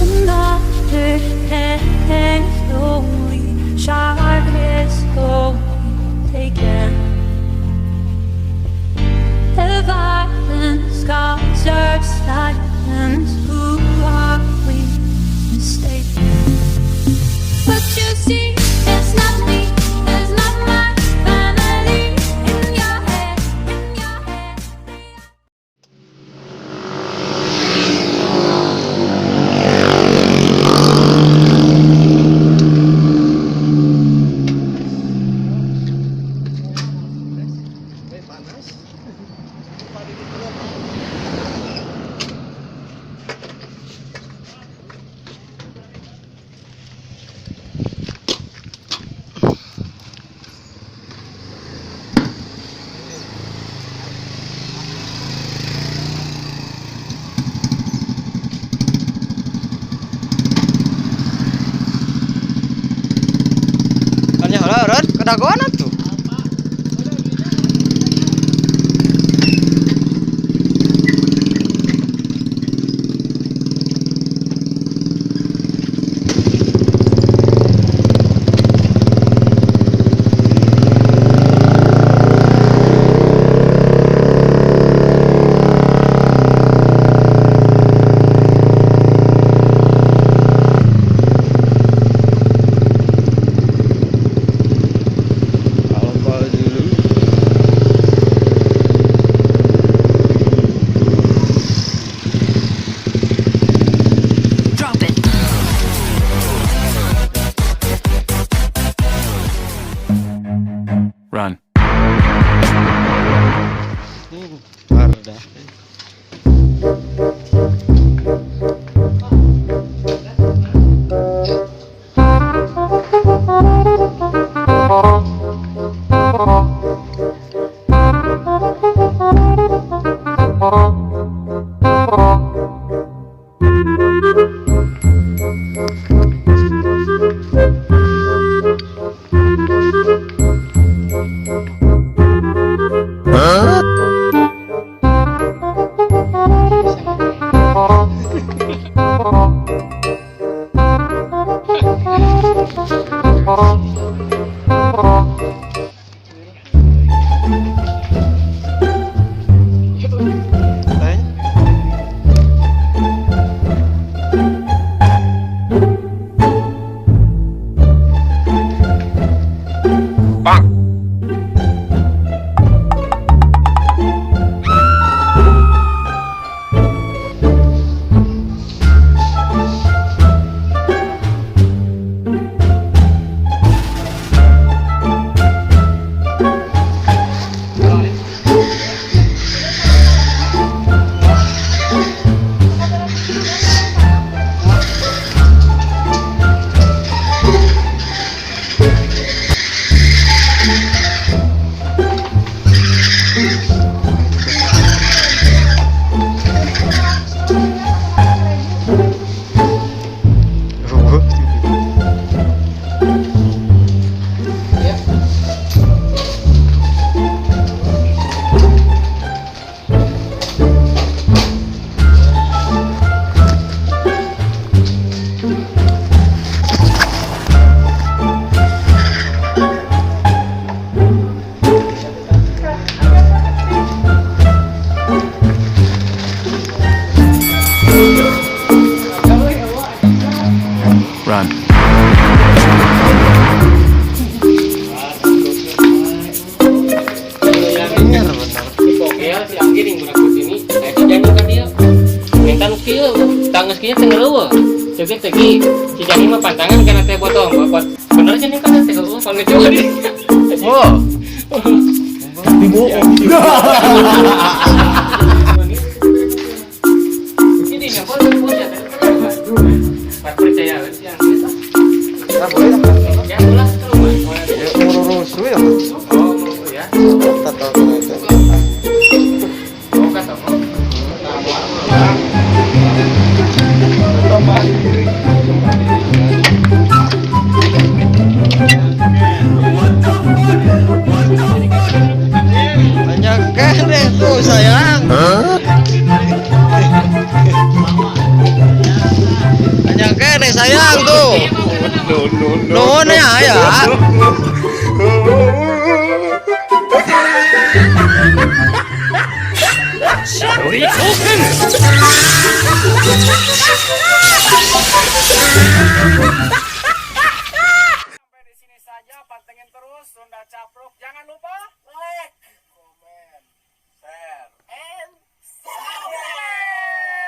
Another hand slowly, sharp is slowly taken. The violence causes silence. Who are we mistaken? But you see, it's not me, it's not my family. In your head, in your head. Eh, panas. Hanya heula eureun kedagoan atuh. Kalau dulu. Drop it. Run. Dah. Tanya. Ruwet gitu. Run. Bener bener. Si Pogel, si Anggi yang merakut ini, saya si Jani ka dia. Minta nu kieu, tangges kieu teu ngeueuh. Ceuk teh ki, si Jani mah pantangan kana teh botol, bapak. Bener cenah kana teh heueuh pan ngejauh di. Oh. Dibohong. Ini yang boleh ya. Pas percaya si Anggi. Ah, boleh lah. Ya ulah ke rumah. Ya, ngurus ya. Oh, mau ya. Tata tata. Oh, kata mau. Banyak kene tuh saya. Sayang tuh. Nuhun ya ya.